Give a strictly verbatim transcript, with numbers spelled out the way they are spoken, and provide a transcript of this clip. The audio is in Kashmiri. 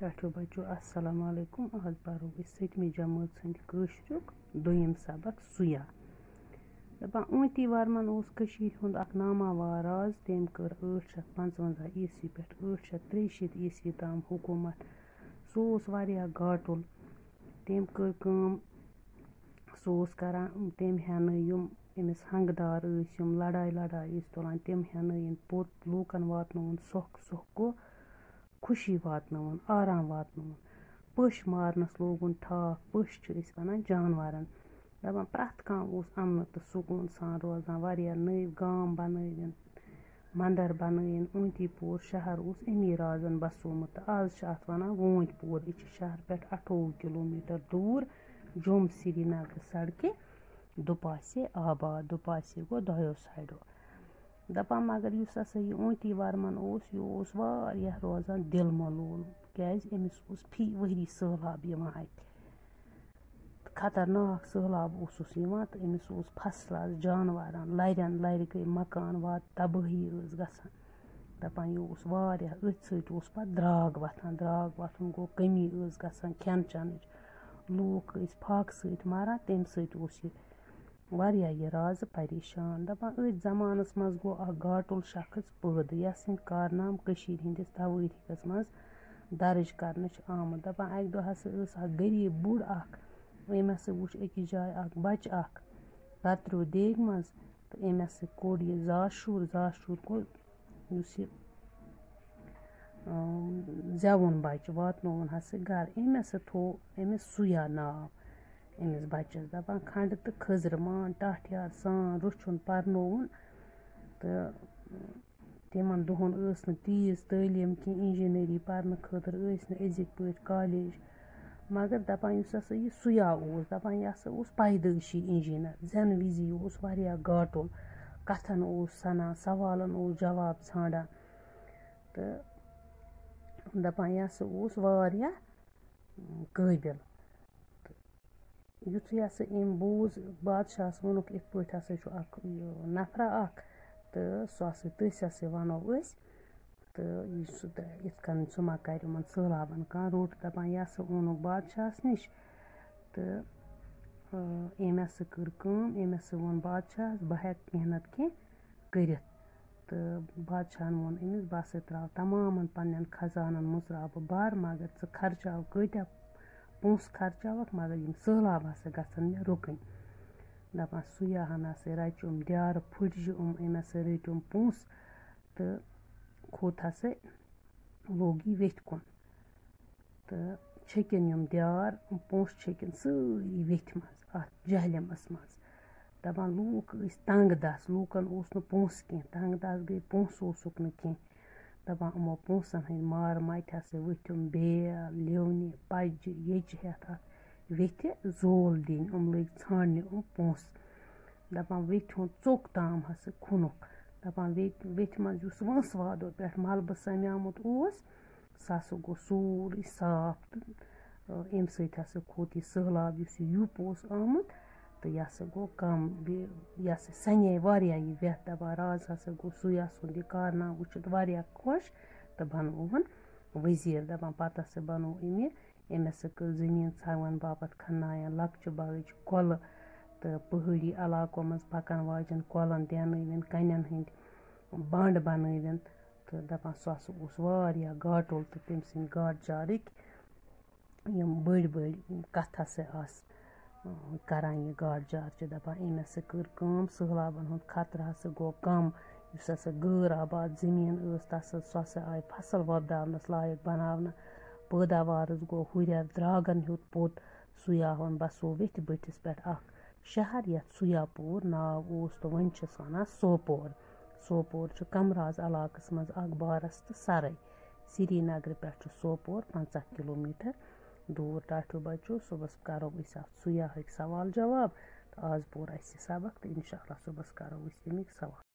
ٹاٹھیو بچو، السلام علیکم۔ آز پرو أسۍ سٔتمہِ جمٲژ ہٕنٛدِ کٲشرُک دوٚیِم سبق، سُیا۔ دَپان، اونتی ورمن اوس کٔشیٖرِ ہُنٛد اکھ ناماوار راز۔ تٔمۍ کٔر ٲٹھ شیٚتھ پانٛژوَنٛزاہ عیسوی پٮ۪ٹھ ٲٹھ شیٚتھ ترٛیہِ شیٖتھ عیسوی تام حکوٗمت۔ سُہ اوس واریاہ گاٹُل۔ تٔمۍ کٔر کٲم، سُہ اوس کران، تٔمۍ ہٮ۪نہٕ یِم أمِس ہنٛگہٕ دار ٲسۍ، یِم لڑایہِ لڑایہِ ٲسۍ تُلان، تِم ہٮ۪نٲیِن پوٚت، لوٗکن واتنووُن سۄکھ، سۄکھ گوٚو خوشی واتناوُن، آرام واتناوُن۔ پٔژھۍ مارنَس لوگُن ٹھاکھ، پٔژھۍ چھِ أسۍ وَنان جانوَرَن۔ دَپان پرٛٮ۪تھ کانٛہہ اوس اَمنہٕ تہٕ سکوٗن سان روزان، واریاہ نٔوۍ گام بَنٲوِن، مَندَر بَنٲوِن۔ اونتی پوٗر شہر اوس اَمی رازَن بَسومُت تہٕ آز چھِ اَتھ وَنان وونتۍ پوٗر۔ یہِ چھِ شہر پٮ۪ٹھ اَٹھووُہ کِلوٗ میٖٹر دوٗر، جوٚم سرینگرٕ سڑکہِ دُپاسے آباد۔ دُپاسے گوٚو دۄیو سایڈو۔ دَپان، مگر یُس ہسا یہِ اونتی ورمن اوس، یہِ اوس واریاہ روزان دِل ملوٗل، کیازِ أمِس اوس فی ؤری سٔہلاب یِوان اَتہِ۔ خطرناک سٔہلاب اوسُس یِوان تہٕ أمِس اوس فصلس، جانورن، لرٮ۪ن، لرِ گٔے، مکان واتہٕ، تبٲہی ٲس گژھان۔ دَپان، یہِ اوس واریاہ، أتھۍ سۭتۍ اوس پَتہٕ درٛاگ وۄتھان، درٛاگ وۄتھُن گوٚو، کٔمی ٲس گژھان کھٮ۪ن چٮ۪نٕچ، لوٗکھ ٲسۍ فاقہٕ سۭتۍ مَران، تَمہِ سۭتۍ اوس یہِ واریاہ یہِ رازٕ پریشان۔ دَپان، أتھۍ زمانَس منٛز گوٚو اَکھ گاٹُل شخص پٲدٕ، یَس سٕنٛدۍ کارنامہٕ کٔشیٖرِ ہٕنٛدِس توٲریٖخَس منٛز درٕج کرنہٕ چھُ آمُت۔ دَپان، اَکہِ دۄہ ہسا ٲس اَکھ غریٖب بُڈ اَکھ، أمۍ ہسا وُچھ أکِس جایہِ اَکھ بَچہٕ اَکھ کَتریو دیگہِ منٛز، تہٕ أمۍ ہسا کوٚڑ یہِ زاشُر، زاشُر کوٚڑ یُس یہِ، اۭں، زٮ۪وُن بَچہٕ واتنووُن ہسا گرٕ۔ أمۍ ہسا تھوو أمِس سُیا ناو أمِس بَچَس۔ دَپان، کھنٛڈٕ تہٕ کھٔزرٕ مان ٹاٹھیار سان رُچھُن، پَرنووُن۔ تہٕ تِمَن دۄہَن ٲس نہٕ تیٖژ تعلیٖم کینٛہہ، انجینئرنگ پَرنہٕ خٲطرٕ ٲسۍ نہٕ أزِکۍ پٲٹھۍ کالج۔ مگر دَپان، یُس ہسا یہِ سُیا اوس، دَپان، یہِ ہسا اوس پیدٲیشی انجینئر۔ زٮ۪نہٕ وِزِ یہِ اوس واریاہ گاٹُل، کَتھَن اوس سَنان، سوالَن اوس جواب ژھانٛڈان۔ تہٕ دَپان، یہِ ہسا اوس واریاہ قٲبِل۔ تہٕ یُتھُے ہسا أمۍ بوٗز، بادشاہَس ووٚنُکھ، یِتھ پٲٹھۍ ہسا چھُ اَکھ یہِ نفرا اَکھ، تہٕ سُہ ہسا، تٔسۍ ہسا وَنو أسۍ، تہٕ یہِ سُہ تہٕ یِتھ کٔنۍ سُہ ما کَرِ یِمَن سٔہلابَن کانٛہہ روٚٹ۔ دَپان، یہِ ہسا اوٚنُکھ بادشاہَس نِش، تہٕ، آ، أمۍ ہسا کٔر کٲم، أمۍ ہسا ووٚن بادشاہَس، بہٕ ہٮ۪کہٕ کینٛہہ نَتہٕ کینٛہہ کٔرِتھ۔ تہٕ بادشاہَن ووٚن أمِس، بہٕ ہسا ترٛاوٕ تمامَن پنٛنٮ۪ن خزانَن منٛز ترٛاوٕ بہٕ بَر، مگر ژٕ خرچاو کۭتیٛاہ پونٛسہٕ خرچاوَکھ، مگر یِم سٔہلاب ہسا گژھن مےٚ رُکٕنۍ۔ دَپان، سُیا ہَن ہسا رَچہِ یِم دیارٕ پھٕٹجہِ یِم، أمۍ ہسا رٔٹۍ یِم پونٛسہٕ تہٕ کھوٚت ہسا، لوٚگ یہِ ویٚتھِ کُن۔ تہٕ چھٔکِن یِم دیار، پونٛسہٕ چھٔکِن سٲری ویٚتھِ منٛز، اَتھ جہلِمَس منٛز۔ دَپان، لوٗکھ ٲسۍ تنٛگ دَست، لوٗکَن اوس نہٕ پونٛسہٕ کینٛہہ، تنٛگ دَست گٔے، پونٛسہٕ اوسُکھ نہٕ کینٛہہ۔ دَپان، یِمو پونٛسَن ہٕنٛدۍ مارٕ مَتہِ ہسا ؤتھۍ یِم بیل، لیونہِ، پَجہِ، ییٚجہِ ہٮ۪تھ اَتھ ویٚتھِ زول دِنۍ۔ یِم لٔگۍ ژھانٛڈنہِ یِم پونٛسہٕ۔ دَپان، ویٚتھِ ہُنٛد ژوٚک تام ہسا کھوٚنُکھ۔ دَپان، ویٚتھِ، ویٚتھِ منٛز یُس وٲنٛسہٕ وادو پٮ۪ٹھ ملبہٕ سَمیومُت اوس، سُہ ہسا گوٚو سورُے صاف تہٕ، آ، اَمہِ سۭتۍ ہسا کھوٚت یہِ سٔہلاب، یُس یہِ یُپ اوس آمُت، تہٕ یہِ ہسا گوٚو کَم۔ بیٚیہِ یہِ ہسا سَنے واریاہ یہِ وٮ۪تھ۔ دَپان، راز ہسا گوٚو سُے، یَس سُنٛد یہِ کارنامہٕ وٕچھِتھ واریاہ خۄش تہٕ بَنووُن ؤزیٖر۔ دَپان، پَتہٕ ہسا بَنوو أمۍ یہِ، أمۍ ہسا کٔر زٔمیٖن ژھاوَن باپَتھ، کھننایَن لۄکچہِ بَڑٕچ کۄلہٕ تہٕ پہٲڑی علاقو منٛز پَکَن واجٮ۪ن کۄلَن دینٲوِن کَنٮ۪ن ہٕنٛدۍ بنٛڈ بنٲوِن۔ تہٕ دَپان، سُہ ہسا اوس واریاہ گاٹُل تہٕ تٔمۍ سٕنٛدۍ گاٹہٕ جارٕکۍ یِم بٔڑۍ بٔڑۍ کَتھٕ ہسا آسہٕ، اۭں، کران یہِ گاٹہٕ جار چھِ۔ دَپان، أمۍ ہسا کٔر کٲم، سٔہلابَن ہُنٛد خطرٕ ہسا گوٚو کَم۔ یُس ہسا غٲر آباد زٔمیٖن ٲس، تَس ہسا، سُہ ہسا آیہِ فصل وۄپداونَس لایق بناونہٕ۔ پٲداوارَس گوٚو ہُرٮ۪ر، درٛاگَن ہیوٚت پوٚت۔ سُیاہَن بَسوو ویٚتھِ بٔٹھِس پٮ۪ٹھ اَکھ شہر، یَتھ سُیا پوٗر ناو اوس تہٕ وۄنۍ چھِس وَنان سوپور۔ سوپور چھُ کمراز علاقَس منٛز اَکھ بارَس تہٕ سَرٕے۔ سرینگرٕ پٮ۪ٹھ چھُ سوپور پنٛژاہ کِلوٗ میٖٹر دوٗر۔ ٹاٹھیو بَچو، صُبحَس کَرو أسۍ اَتھ سُیاہٕکۍ سوال جواب۔ تہٕ آز پوٚر اَسہِ یہِ سبق تہٕ اِنشاء اللہ صُبحَس کَرو أسۍ اَمِکۍ سوال۔